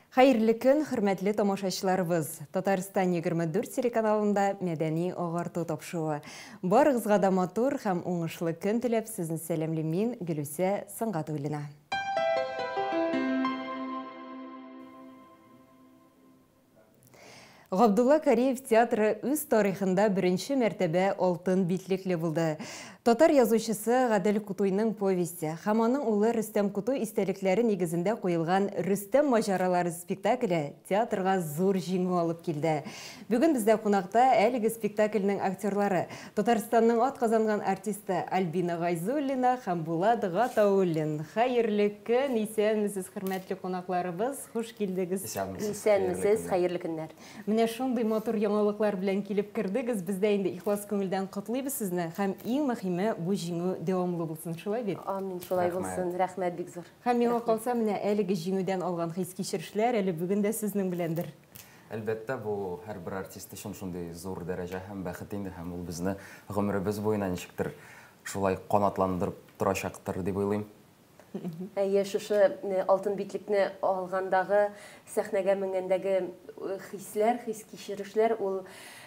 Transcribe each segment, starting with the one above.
Хәерле көн, хөрмәтле тамашачыларыбыз! Татарстан 24 телеканалында мәдәни агарту тапшыруы. Барыгызга да матур һәм уңышлы көн теләп, сезне сәламлим мин, Гөлүсә Сөнгатуллина. Габдулла Кариев театры үз тарихында беренче мәртәбә алтын битлекле булды. Татар язучысы Гадел Кутуйның повесте һәм аның улы Рөстәм Кутуй истәлекләре нигезендә куелган Рөстәм маҗаралары спектакле театрга зур җиңү алып килде. Бүген бездә кунакта әлеге спектакльнең актерлары, Татарстанның атказанган артисты Альбина Гайзуллина һәм Булат Гатауллин. Хәерле көн, исәнмесез, хөрмәтле кунакларыбыз! Хуш килдегез. Исәнмесез. Исәнмесез, хәерле көннәр. Менә шундый матур яңалыклар белән килеп кердегез. Без дә инде ихлас күңелдән котлыйбыз сезне һәм иң мөһиме, бу җиңү дәвамлы булсын, шулай бит? Амин, шулай булсын. Рәхмәт бик зур. Һәм миңа калса, менә әлеге җиңүдән алган хис-кичерешләр әле бүген дә сезнең беләндер. Әлбәттә, бу һәрбер артист өчен шундый зур дәрәҗә һәм бәхет инде, һәм ул безне гомеребез буена ничектер шулай канатландырып торачактыр дип уйлыйм. Әйе, шушы алтын битлекне алгандагы, сәхнәгә менгәндәге хисләр, хис-кичерешләр, ул,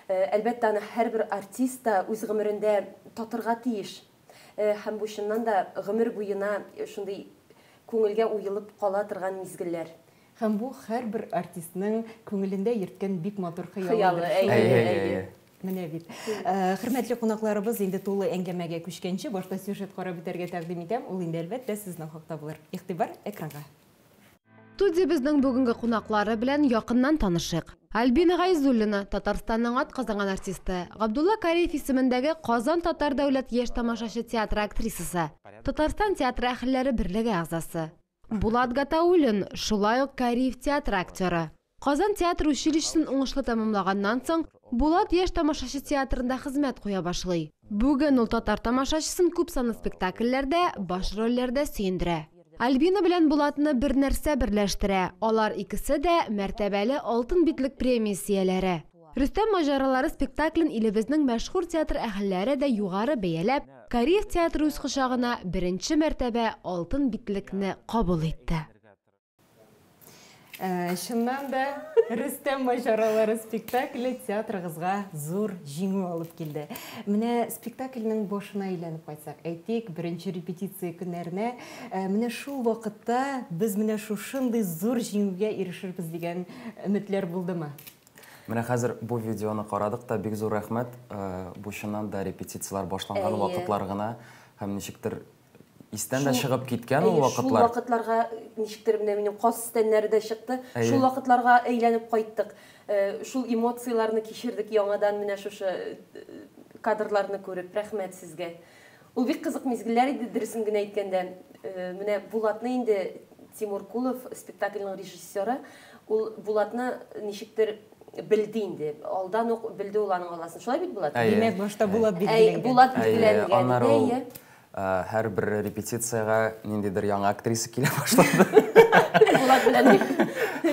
әлбәттә, аны һәрбер артист та үз гомерендә татырга тиеш. Һәм бу чыннан да гомер буена шундый күңелгә уелып кала торган мизгелләр. Һәм бу һәрбер артистның күңелендә йөрткән бик матур хыялыдыр. Хыялы, әйе, әйе. Менә бит. Хөрмәтле кунакларыбыз, инде тулы әңгәмәгә күчкәнче, башта сюжет карап үтәргә тәкъдим итәм. Ул инде, әлбәттә, сезнең хакта булыр. Игътибар экранга. Студиябезнең бүгенге кунаклары белән якыннан танышыйк. Альбина Гайзуллина, Татарстанның атказанган артисты, Габдулла Кариев исемендәге Казан татар дәүләт яшь тамашачы театры актрисасы, Татарстан театры әһелләре берлеге әгъзасы. Булат Гатауллин, шулай ук Кариев театры актеры. Казан театр училищесын уңышлы тәмамлаганнан соң, Булат яшь тамашачы театрында хезмәт куя башлый. Бүген ул татар тамашачысын күпсанлы спектакльләрдә, баш рольләрдә сөендерә. Альбина белән Булатны бер нәрсә берләштерә, алар икесе дә мәртәбәле Алтын битлек премиясе ияләре. Рөстәм маҗаралары спектаклен илебезнең мәшһүр театр әһелләре дә югары бәяләп, Кариев театры үз кочагына беренче мәртәбә Алтын битлекне кабул итте. Чыннан да, Рөстәм маҗаралары спектакле театрыгызга зур җиңү алып килде. Менә спектакльнең башына әйләнеп кайтсак, әйтик, беренче репетиция көннәренә, менә шул вакытта без менә шушындый зур җиңүгә ирешербез дигән өметләр булдымы? Менә хәзер бу видеоны карадык та, бик зур рәхмәт. Бу чыннан да репетицияләр башланган вакытлар гына һәм ничектер истән дә чыгып киткән ул вакытлар. Шул вакытларга ничектер менә минем каз тәннәре дә чыкты. Шул вакытларга әйләнеп кайттык. Шул эмоцияләрне кичердек яңадан менә шушы кадрларны күреп. Рәхмәт сезгә. Ул бик кызык мизгелләр иде, дөресен генә әйткәндә. Менә Булатны инде Тимур Кулов, спектакльнең режиссеры, ул Булатны ничектер белде инде. Алдан ук белде ул аның аласын. Шулай бит, Булат? Димәк, башта Булат билгеләнгән. Булат билгеләнгән. Аннары ул һәрбер репетициягә ниндидер яңа актриса килә башлады. Булат белән.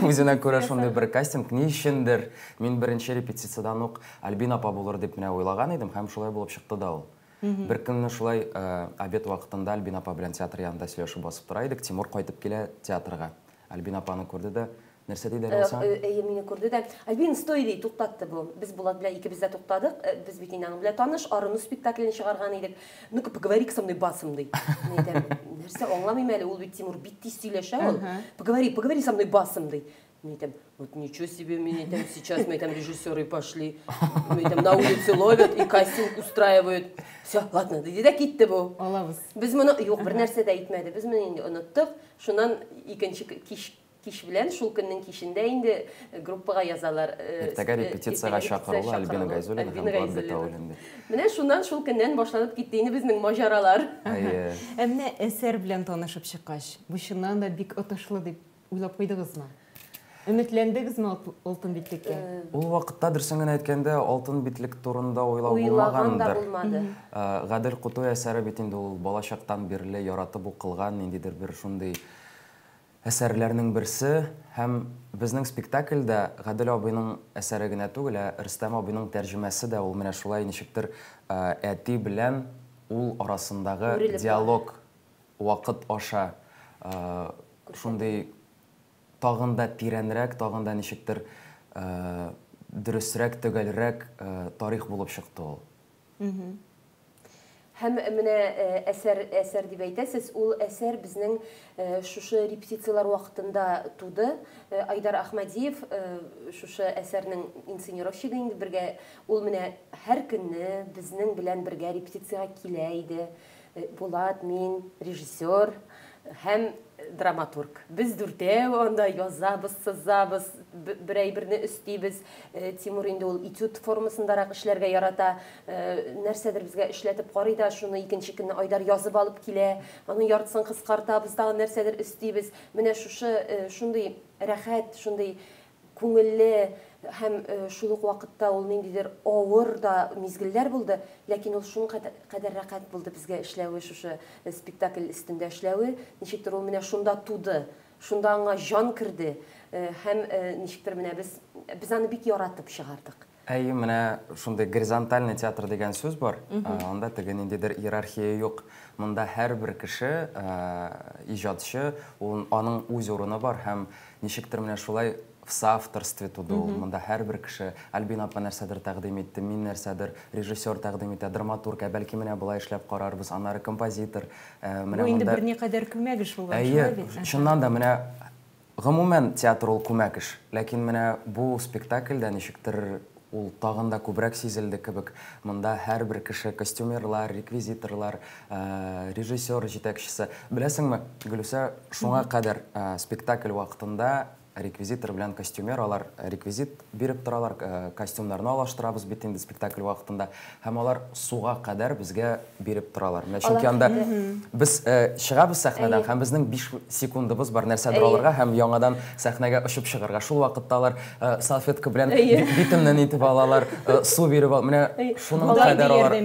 Үзенә күрә шундый бер кастинг. Ни өчендер мин беренче репетициядән ук Альбина апа булыр дип менә уйлаган идем, һәм шулай булып чыкты да ул. Бер көнне шулай обед вакытында Альбина апа белән театр янында сөйләшеп басып тора идек. Тимур кайтып килә театрга. Альбина апаны күрде дә, нәрсә диде әле ул сиңа? Әйе, мине күрде дә. Альбина, стой, ди, туктатты бу. Без Булат белән икебез дә туктадык. Без бит инде аның белән таныш, Арыну спектаклен чыгарган идек. Ну-ка, поговори-ка со мной басом, ди. Мин әйтәм, нәрсә, аңламыйм әле, ул бит Тимур бик тиз сөйләшә ул. Поговори, поговори со мной басом, ди. Мин әйтәм, вот ничего себе, мин әйтәм, сейчас, мин әйтәм, режиссеры пошли, мин әйтәм, на улице ловят и кастинг устраивают. Все, ладно, диде дә китте бу. Алабыз. Без моны, юк, бер нәрсә дә әйтмәде. Без моны инде оныттык. Шуннан икенче кич, кич белән, шул көннең кичендә инде группага язалар. Иртәгә репетициягә чакырулы Альбина Гайзуллина һәм Булат Гатауллин дип. Менә шуннан, шул көннән башланып китте инде безнең маҗаралар. Әйе. Ә менә әсәр белән танышып чыккач, бу чыннан да бик отышлы дип Уйлап куйдыгызмы? Өметләндегезме алтын битлеккә? Ул вакытта, дөресен генә әйткәндә, алтын битлек турында уйлау Уйлаган да булмагандыр. булмады. Гадел Кутуй әсәре бит инде ул балачактан бирле яратып укылган ниндидер бер шундый әсәрләрнең берсе. Һәм безнең спектакльдә Гадел абыйның әсәре генә түгел, ә Рөстәм абыйның тәрҗемәсе дә ул менә шулай ничектер әти белән ул арасындагы Үрелеп бара. диалог вакыт аша шундый тагын да тирәнрәк, тагын да ничектер дөресрәк, төгәлрәк тарих булып чыкты ул. Һәм менә әсәр, әсәр дип әйтәсез, ул әсәр безнең шушы репетицияләр вакытында туды. Айдар Ахмадиев шушы әсәрнең инсценировщигы инде бергә, ул менә һәр көнне безнең белән бергә репетициягә килә иде. Булат, мин, режиссер һәм драматург. Без дүртәү анда язабыз, сызабыз, бер әйберне өстибез. Тимур инде ул этюд формасындарак эшләргә ярата. Нәрсәдер безгә эшләтеп карый да, шуны икенче көнне Айдар язып алып килә. Аның яртысын кыскартабыз, тагын нәрсәдер өстибез. Менә шушы шундый рәхәт, шундый күңелле һәм шул ук вакытта ул ниндидер авыр да мизгелләр булды, ләкин ул шуның кадәр рәхәт булды безгә эшләве, шушы спектакль өстендә эшләве, ничектер ул менә шунда туды, шунда аңа җан керде һәм ничектер менә без без аны бик яратып чыгардык. Әйе, менә шундый горизонтальный театр дигән сүз бар. Анда теге ниндидер иерархия юк. Монда һәрбер кеше иҗатчы, ул аның үз урыны бар һәм ничектер менә шулай в соавторстве туды ул. Монда һәрбер кеше, Альбина апа нәрсәдер тәкъдим итте, мин нәрсәдер, режиссер тәкъдим итә, драматург, ә бәлки менә болай эшләп карарбыз, аннары композитор. Менә Бу инде берникадәр күмәк эш булган, шулай бит? Әйе, чыннан да менә гомумән театр ул күмәк эш. Ләкин менә бу спектакльдә ничектер ул тагын да күбрәк сизелде кебек. Монда һәрбер кеше, костюмерлар, реквизиторлар, режиссер җитәкчесе. Беләсеңме, Гөлүсә, шуңа кадәр спектакль вакытында реквизитор белән костюмер, алар реквизит биреп торалар, костюмнарны алыштырабыз бит инде спектакль вакытында, һәм алар суга кадәр безгә биреп торалар. Менә чөнки анда без чыгабыз сәхнәдән һәм безнең 5 секундыбыз бар нәрсәдер алырга һәм яңадан сәхнәгә очып чыгарга. Шул вакытта алар салфетка белән битемнән итеп алалар, су биреп ал. Менә шуның кадәр алар,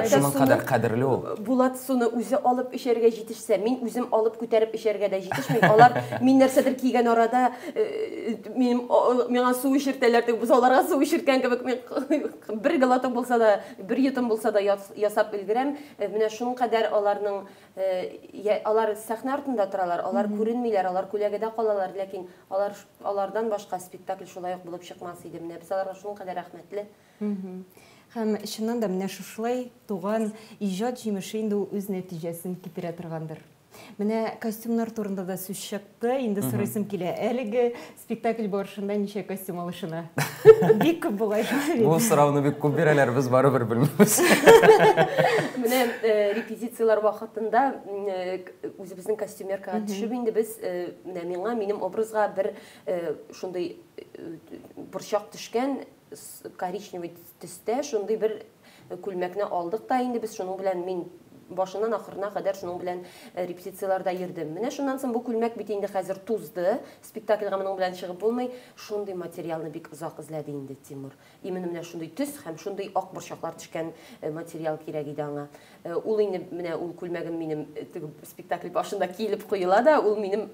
шуның кадәр кадерле ул. Булат суны үзе алып эчәргә җитешсә, мин үзем алып күтәреп эчәргә дә җитешмим. Алар мин нәрсәдер кигән арада минем миңа су эчертәләр, дип без аларга су эчерткән кебек мин бер глоток булса да, бер йотым булса да ясап өлгерәм. Менә шуның кадәр аларның, алар сәхнә артында торалар, алар күренмиләр, алар күләгәдә калалар, ләкин алар алардан башка спектакль шулай ук булып чыкмас иде. Менә без аларга шуның кадәр рәхмәтле. Һәм чыннан да менә шушылай туган иҗат җимеше инде ул үз нәтиҗәсен китерә торгандыр. Менә костюмнар турында да сүз чыкты, инде сорыйсым килә. Әлеге спектакль барышында ничә костюм алышына? Бик күп бугай шулай бит. Бу сорауны бик күп бирәләр, без барыбер белмибез. Менә репетицияләр вакытында үзебезнең костюмеркага төшеп инде без, менә миңа, минем образга бер шундый борчак төшкән коричневый төстә шундый бер күлмәкне алдык та инде без шуның белән мин башыннан ахырына кадәр шуның белән репетицияләрдә йөрдем. Менә шуннан соң бу күлмәк бит инде хәзер тузды, спектакльгә моның белән чыгып булмый. Шундый материалны бик озак эзләде инде Тимур. Именно менә шундый төс һәм шундый ак борчаклар төшкән материал кирәк иде аңа. Ул инде менә ул күлмәгем минем теге спектакль башында киелеп куела да, ул минем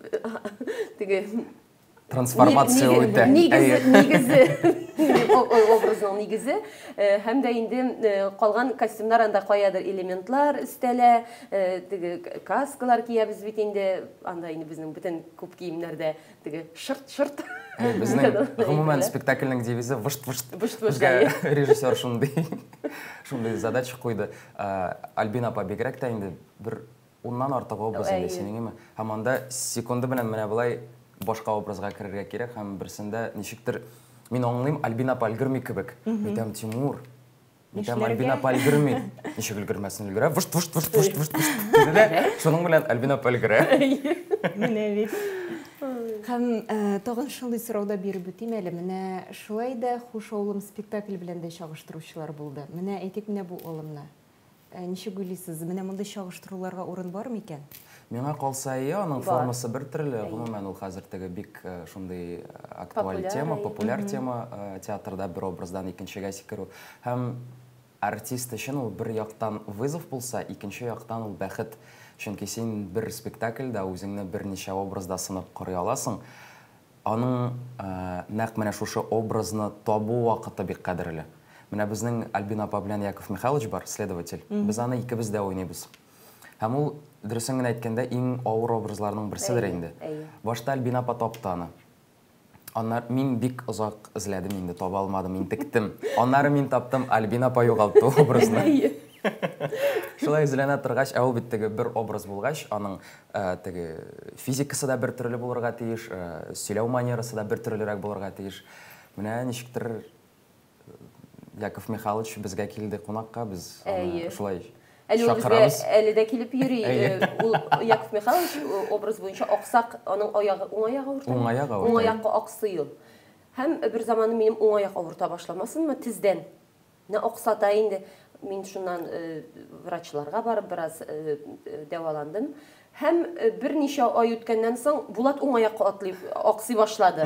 теге трансформация үтә. Нигезе, нигезе, образның нигезе. Һәм дә инде калган костюмнар анда каядыр элементлар өстәлә, теге каскалар киябез бит инде, анда инде безнең бөтен күп киемнәрдә теге шырт-шырт. Безнең гомумән спектакльнең девизы вышт-вышт. Безгә режиссер шундый задача куйды. Альбина апа бигрәк тә инде бер уннан артык образ инде синең име? Һәм анда секунды белән менә болай башка образга керергә кирәк һәм берсендә ничектер мин аңлыйм, Альбина апа өлгерми кебек. Әйтәм, Тимур, әйтәм, Альбина апа өлгерми. Ничек өлгермәсен, өлгерә. Вышт, вышт, вышт, вышт, вышт, вышт. Диде дә, шуның белән Альбина апа өлгерә. Менә бит. Һәм тагын шундый сорау да биреп үтим әле. Менә шулай да Хуш авылым спектакль белән дә чагыштыручылар булды. Менә әйтик менә бу алымны. Ничек уйлыйсыз, менә мондый чагыштыруларга урын бар микән? Миңа калса, әйе, аның формасы бер төрле. Гомумән, ул хәзер теге бик шундый актуаль тема, популяр тема театрда бер образдан икенчегә сикерү. Һәм артист өчен ул бер яктан вызов булса, икенче яктан ул бәхет. Чөнки син бер спектакльдә үзеңне берничә образда сынап карый аласың. Аның нәкъ менә шушы образны табу вакыты бик кадерле. Менә безнең Альбина апа белән Яков Михайлович бар, следователь. Без аны икебез дә уйныйбыз. Һәм ул, дөресен генә әйткәндә, иң авыр образларның берседер инде. Башта Альбина апа тапты аны. Аннары мин бик озак эзләдем инде, таба алмадым, интектем. Аннары мин таптым, Альбина апа югалтты ул образны. Шулай эзләнә торгач, ә ул бит теге бер образ булгач, аның теге физикасы да бер төрле булырга тиеш, сөйләү манерасы да бер төрлерәк булырга тиеш. Менә ничектер Яков Михайлович безгә килде кунакка, без аны шулай Әле ул безгә әле дә килеп йөри. Ул Яков Михайлович образ буенча аксак, аның аягы, уң аягы авырта. Уң аягы авырта. Уң аякка аксый ул. Һәм бер заманы минем уң аяк авырта башламасынмы тездән. Менә аксата инде. Мин шуннан врачларга барып бераз дәваландым. Һәм берничә ай үткәннән соң Булат уң аякка атлый, аксый башлады.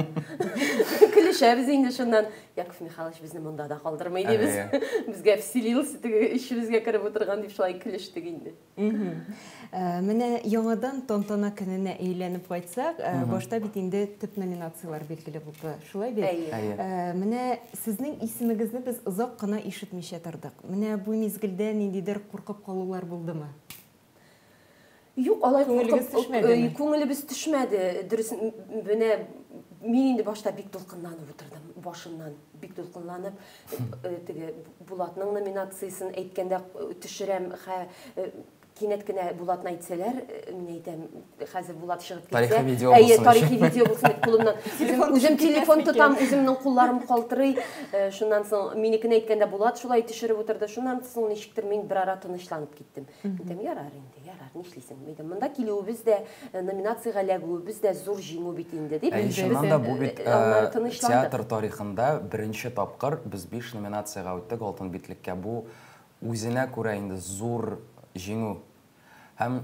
Көлешәбез инде шуннан. Яков Михайлович безне монда да калдырмый дибез. Безгә вселился, теге эчебезгә кереп утырган дип шулай көлештек инде. Менә яңадан тантана көненә әйләнеп кайтсак, башта бит инде төп номинацияләр билгеле булды. Шулай бит? Әйе. Менә сезнең исемегезне без озак кына ишетмичә тордык. Менә бу мизгелдә ниндидер куркып калулар булдымы? Юк, алай Күңелегез куркып, төшмәдеме? Күңелебез төшмәде. Дөрес, менә мин инде башта бик дулкынланып утырдым, башыннан бик дулкынланып, теге Булатның номинациясен әйткәндә төшерәм, хә, кинәт кенә Булатны әйтсәләр, мин әйтәм, хәзер Булат чыгып китсә, Тарихи видео әйе, булсын тарихи өчен. видео булсын дип кулымнан. Телефон Үзем төшеп телефон китмәс тотам, микән? үземнең кулларым калтырый. Шуннан соң минекен әйткәндә Булат шулай төшереп утырды. Шуннан соң ничектер мин берара тынычланып киттем. Әйтәм, ярар инде, ярар, нишлисең? Әйтәм, монда килүебез дә, номинациягә эләгүебез дә зур җиңү бит инде, дип. Әйе, Без, чыннан да бу бит, аннары тынычландык. театр тарихында беренче тапкыр без 5 номинациягә үттек Алтын битлеккә. Бу үзенә күрә инде зур җиңү. Һәм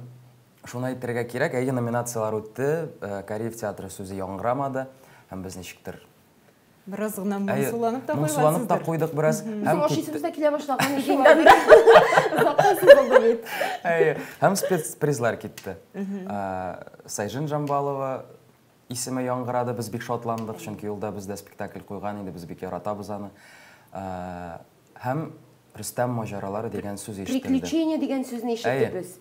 шуны әйтергә кирәк, әйе, номинацияләр үтте, Кариев театры сүзе яңгырамады, һәм без ничектер Бераз гына Әйе, моңсуланып та моңсуланып та куйгансыздыр. куйдык бераз. Безнең Һәм ашыйсыбыз китте. да килә башлаган иде Шулай инде. Озакка сузылды бит. Әйе, һәм спецпризлар китте. Сайжин Жамбалова исеме яңгырады, без бик шатландык, чөнки ул да бездә спектакль куйган инде, без бик яратабыз аны. Һәм Рөстәм маҗаралары дигән сүз ишетелде. Приключения дигән сүзне ишеттек без.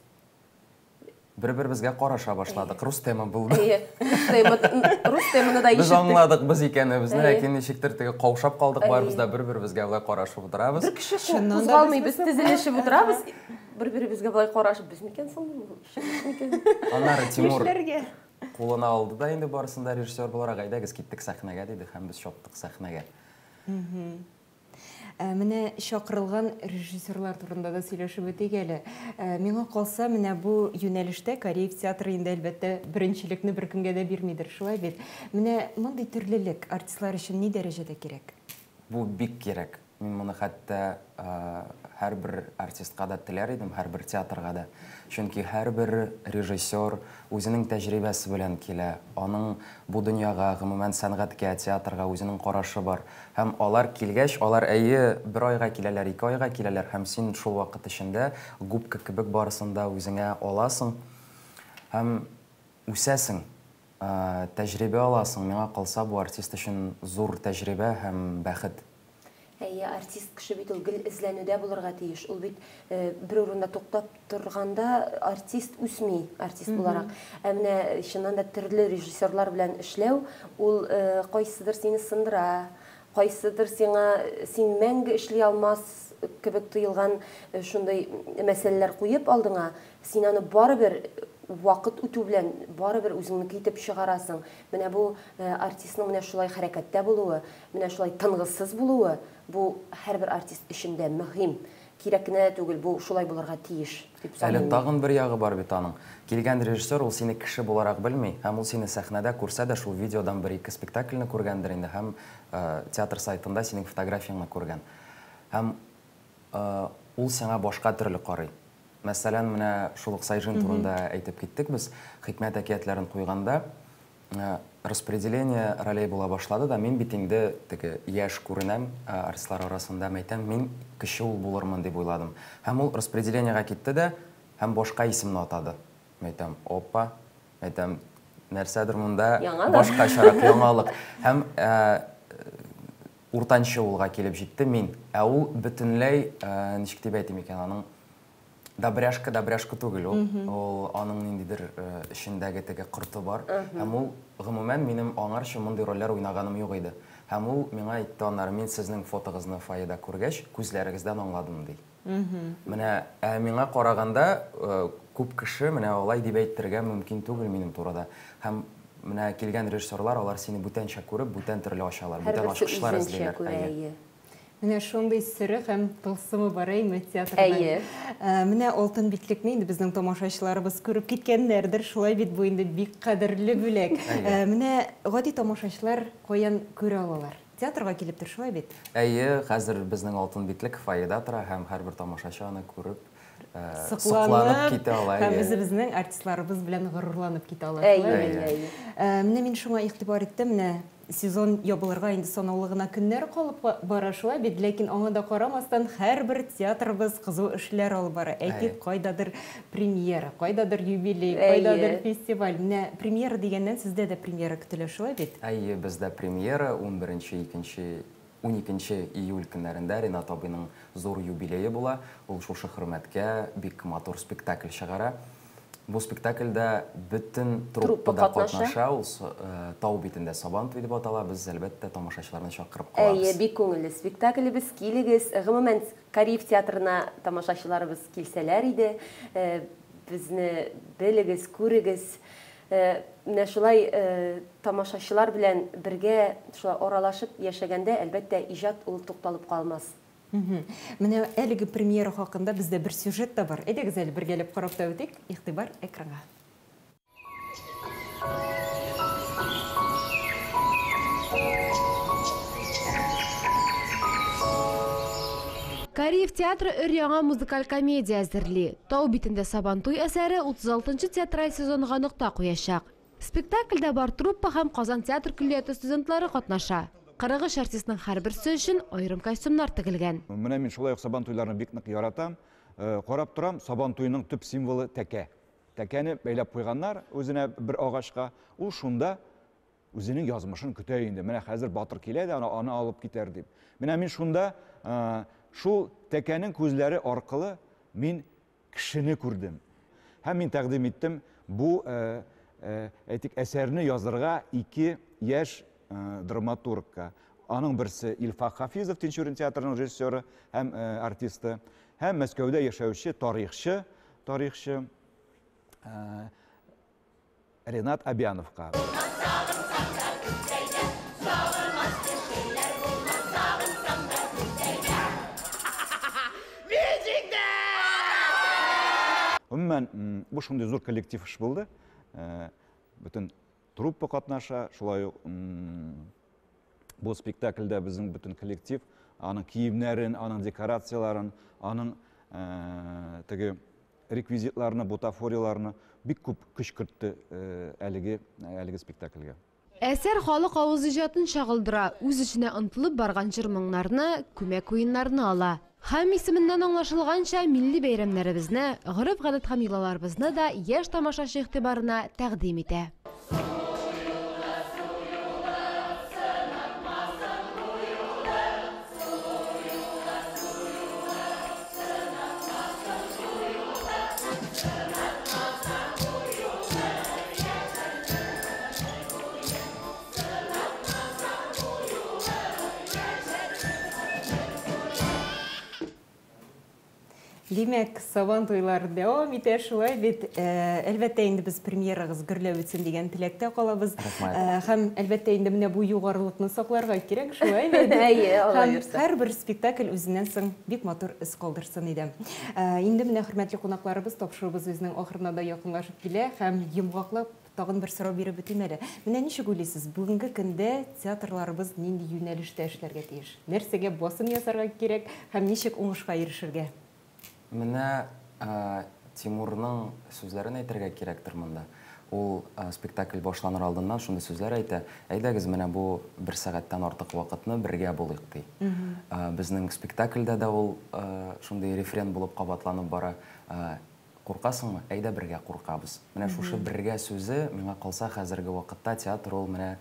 Бер-беребезгә караша башладык. Рус тема булды. Әйе, рус тема, рус теманы да Без ишеттек. аңладык без икәнебезне, Әйе. ләкин ничектер теге каушап калдык, барыбыз да бер-беребезгә болай карашып утырабыз. Бер кеше Чыннан да кузгалмый, без без тезелешеп утырабыз, бер-беребезгә болай карашып, без микән соң бу? Чын микән? Аннары Тимур Нишләргә? кулына алды да инде барысын да режиссер буларак, әйдәгез киттек сәхнәгә диде һәм без чаптык сәхнәгә. Менә чакырылган режиссерлар турында да сөйләшеп үтик әле. Миңа калса, менә бу юнәлештә Кариев театры инде әлбәттә беренчелекне беркемгә дә бирмидер, шулай бит. Менә мондый төрлелек артистлар өчен ни дәрәҗәдә кирәк? Бу бик кирәк. Мин моны хәтта һәрбер артистка да теләр идем, һәрбер театрга да. Чөнки һәрбер режиссер үзенең тәҗрибәсе белән килә. Аның бу дөньяга, гомумән сәнгатькә, театрга үзенең карашы бар. Һәм алар килгәч, алар әйе бер айга киләләр, ике айга киләләр, һәм син шул вакыт эчендә губка кебек барысын да үзеңә аласың һәм үсәсең, тәҗрибә аласың. Миңа калса, бу артист өчен зур тәҗрибә һәм бәхет. Әйе, артист кеше бит ул гел эзләнүдә булырга тиеш. Ул бит бер урында туктап торганда артист үсми, артист буларак. Ә менә чыннан да төрле режиссерлар белән эшләү, ул кайсыдыр сине сындыра, кайсыдыр сиңа син мәңге эшли алмас кебек тоелган шундый мәсьәләләр куеп алдыңа, син аны барыбер вакыт үтү белән барыбер үзеңнеке итеп чыгарасың. Менә бу артистның менә шулай хәрәкәттә булуы, менә шулай тынгысыз булуы, бу һәрбер артист өчен дә мөһим. Кирәк кенә түгел, бу шулай булырга тиеш дип Әле саныйм. тагын бер ягы бар бит аның. Килгән режиссер ул сине кеше буларак белми, һәм ул сине сәхнәдә күрсә дә шул видеодан бер-ике спектакльне күргәндер инде, һәм театр сайтында синең фотографияңне күргән. Һәм ул сиңа башка төрле карый. Мәсәлән, менә шул ук Сайжин турында әйтеп киттек без, Хикмәт әкиятләрен куйганда, распределение ролей була башлады да, мин бит инде теге яшь күренәм, артистлар арасында, мәйтәм, мин кече ул булырмын дип уйладым. Һәм ул распределениега китте дә, һәм башка исемне атады. Мәйтәм, опа, мәйтәм, нәрсәдер монда Яңалык. башкачарак яңалык. Һәм уртанчы улга килеп җитте мин. Ә ул бөтенләй, ничек дип әйтим икән, аның Добряшка Добряшка түгел ул. Ул аның ниндидер эчендәге теге корты бар. Һәм ул, гомумән, минем аңарчы мондый рольләр уйнаганым юк иде. Һәм ул миңа әйтте аннары, мин сезнең фотогызны фойеда күргәч, күзләрегездән аңладым, ди. Менә, ә миңа караганда, күп кеше менә алай дип әйтергә мөмкин түгел минем турыда. Һәм менә килгән режиссерлар, алар сине бүтәнчә күреп, бүтән төрле ачалар, бүтән Һәрберсе ачкычлар үзенчә эзлиләр. күрә, Әйе. әйе. Менә шундый сере һәм тылсымы бар, әйме, театрның. Әйе. Менә Алтын битлекне инде безнең тамашачыларыбыз күреп киткәннәрдер. Шулай бит, бу инде бик кадерле бүләк. Әйе. Менә гади тамашачылар каян күрә алалар? Театрга килептер, шулай бит? Әйе, хәзер безнең Алтын битлек фойеда тора һәм һәрбер тамашачы аны күреп, Сокланып сокланып китә ала. Һәм Әйе. үзебезнең артистларыбыз белән горурланып китә ала. Әйе, Шулай бит? әйе, әйе. Менә мин шуңа игътибар иттем, менә сезон ябылырга инде санаулы гына көннәр калып бара, шулай бит, ләкин аңа да карамастан һәрбер театрыбыз кызу эшләр алып бара. Әйтик, кайдадыр премьера, кайдадыр юбилей, кайдадыр фестиваль. Менә премьера дигәннән, сездә дә премьера көтелә, шулай бит? Әйе, бездә премьера 11, 2, 12 июль көннәрендә Ренат абыйның зур юбилее була. Ул шушы хөрмәткә бик матур спектакль чыгара. Бу спектакльдә бөтен Труппа труппа да катнаша. катнаша. Ул Тау битендә Сабантуй дип атала. Без әлбәттә тамашачыларны чакырып калабыз. Әйе, бик күңелле спектаклебез, килегез. Гомумән, Кариев театрына тамашачыларыбыз килсәләр иде, безне белегез, күрегез. Менә шулай тамашачылар белән бергә шулай аралашып яшәгәндә, әлбәттә, иҗат ул тукталып калмас. Менә әлеге премьера хакында бездә бер сюжет та бар. Әйдәгез әле бергәләп карап та үтик. Игътибар экранга. Кариев театры өр-яңа музыкаль комедия әзерли. Тау битендә Сабантуй әсәре 36 театраль сезонга нокта куячак. Спектакльдә бар труппа һәм Казан театр көллияте студентлары катнаша. 43 артистның һәрберсе өчен аерым костюмнар тегелгән. Менә мин шулай ук Сабантуйларны бик нык яратам. Карап торам, Сабантуйның төп символы тәкә. Тәкәне бәйләп куйганнар үзенә бер агачка. Ул шунда үзенең язмышын көтә инде. Менә хәзер батыр килә дә аны алып китәр дип. Менә мин шунда, шул тәкәнең күзләре аркылы мин кешене күрдем. Һәм мин тәкъдим иттем бу, әйтик, әсәрне язырга ике яшь драматургка. Аның берсе Илфак Хафизов, Тинчурин театрының режиссеры һәм артисты, һәм Мәскәүдә яшәүче тарихчы Ренат Абяновка. Гомумән, бу шундый зур коллектив эш булды. Бөтен труппа катнаша, шулай ук, бу спектакльдә безнең бөтен коллектив аның киемнәрен, аның декорацияләрен, аның теге реквизитларны, бутафорияларны бик күп көч кертте әлеге спектакльгә. Әсәр халык авыз иҗатын чагылдыра, үз эченә ынтылып барган җыр-моңнарны, күмәк уеннарны ала. Һәм исеменнән аңлашылганча, милли бәйрәмнәребезне, гореф-гадәт һәм йолаларыбызны да яшь тамашачы игътибарына тәкъдим итә. Димәк, Сабан туйлары дәвам итә, шулай бит. Әлбәттә инде без премьерагыз гөрләп үтсен дигән теләктә калабыз. Рәхмәт. Һәм әлбәттә инде менә бу югарылыкны сакларга кирәк, шулай бит. Әйе, алла Һәм бирсә. һәрбер спектакль үзеннән соң бик матур эз калдырсын иде. Инде менә хөрмәтле кунакларыбыз, тапшыруыбыз үзенең ахырына да якынлашып килә һәм йомгаклап тагын бер сорау биреп үтим әле. Менә ничек уйлыйсыз, бүгенге көндә театрларыбыз нинди юнәлештә эшләргә тиеш? Нәрсәгә басым ясарга кирәк һәм ничек уңышка ирешергә? Менә Тимурның сүзләрен әйтергә кирәктер монда. Ул спектакль башланыр алдыннан шундый сүзләр әйтә. Әйдәгез, менә бу бер сәгатьтән артык вакытны бергә булыйк, ди. Безнең спектакльдә дә ул шундый рефрен булып кабатланып бара. Куркасыңмы? Әйдә бергә куркабыз. Менә шушы бергә сүзе миңа калса хәзерге вакытта театр ул менә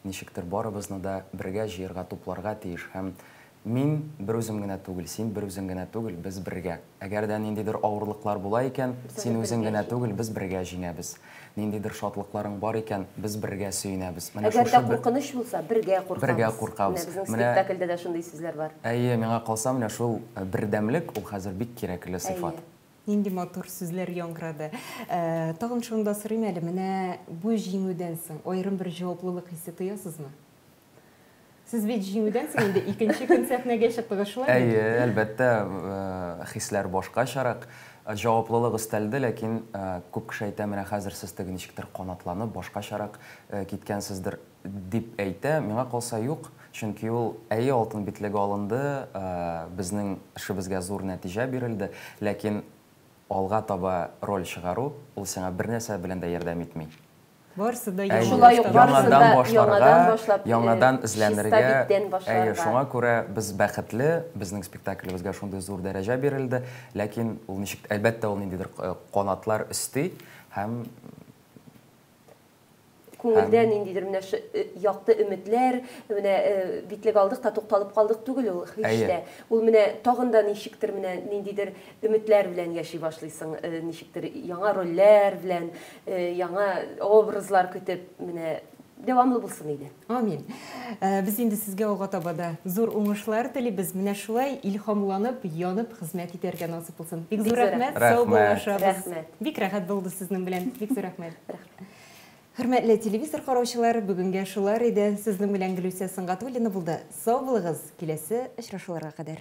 ничектер барыбызны да бергә җыярга, тупларга тиеш һәм Мин берүзем генә түгел, син берүзең генә түгел, без бергә. Әгәр дә ниндидер авырлыклар була икән, син үзең генә түгел, без бергә җиңәбез. Ниндидер шатлыкларың бар икән, без бергә сөенәбез. Менә Әгәр дә куркыныч булса, бергә куркабыз. Бергә куркабыз. Менә безнең спектакльдә дә шундый сүзләр бар. Әйе, миңа калса, менә шул бердәмлек, ул хәзер бик кирәкле сыйфат. Нинди матур сүзләр яңгырады. Тагын шуны да сорыйм әле, менә бу җиңүдән соң аерым бер җаваплылык хисе тоясызмы? Сез бит җиңүдән соң инде икенче көн сәхнәгә чыктыгыз, шулай бит? Әйе, әлбәттә, хисләр башкачарак. Җаваплылык өстәлде, ләкин күп кеше әйтә, менә хәзер сез теге ничектер канатланып, башкачарак киткәнсездер, дип әйтә. Миңа калса, юк. Чөнки ул, әйе, алтын битлеге алынды, безнең эшебезгә зур нәтиҗә бирелде, ләкин алга таба роль чыгару, ул сиңа бернәрсә белән дә ярдәм итми. Барысы да яңадан Шулай ук барысы да яңадан башлап, яңадан чиста эзләнергә. биттән Әйе, башларга. шуңа күрә без бәхетле, безнең спектаклебезгә шундый зур дәрәҗә бирелде. Ләкин ул ничек, әлбәттә, ул ниндидер канатлар өсти һәм Күңелдә ниндидер менә якты өметләр, менә битлек алдык та тукталып калдык түгел ул һич тә. Ул менә тагын да ничектер менә ниндидер өметләр белән яши башлыйсың, ничектер яңа рольләр белән, яңа образлар көтеп, менә дәвамлы булсын иде. Амин. Без инде сезгә алга таба да зур уңышлар телибез. Менә шулай илһамланып, янып хезмәт итәргә насыйп булсын. Бик зур рәхмәт, сау булашабыз. Рәхмәт. Бик рәхәт булды сезнең белән. Бик зур рәхмәт. Рәхмәт. Хөрмәтле телевизор караучылар, бүгенгә шулар иде. Сезнең белән Гөлүсә Сөнгатуллина булды. Сау булыгыз, киләсе очрашуларга кадәр.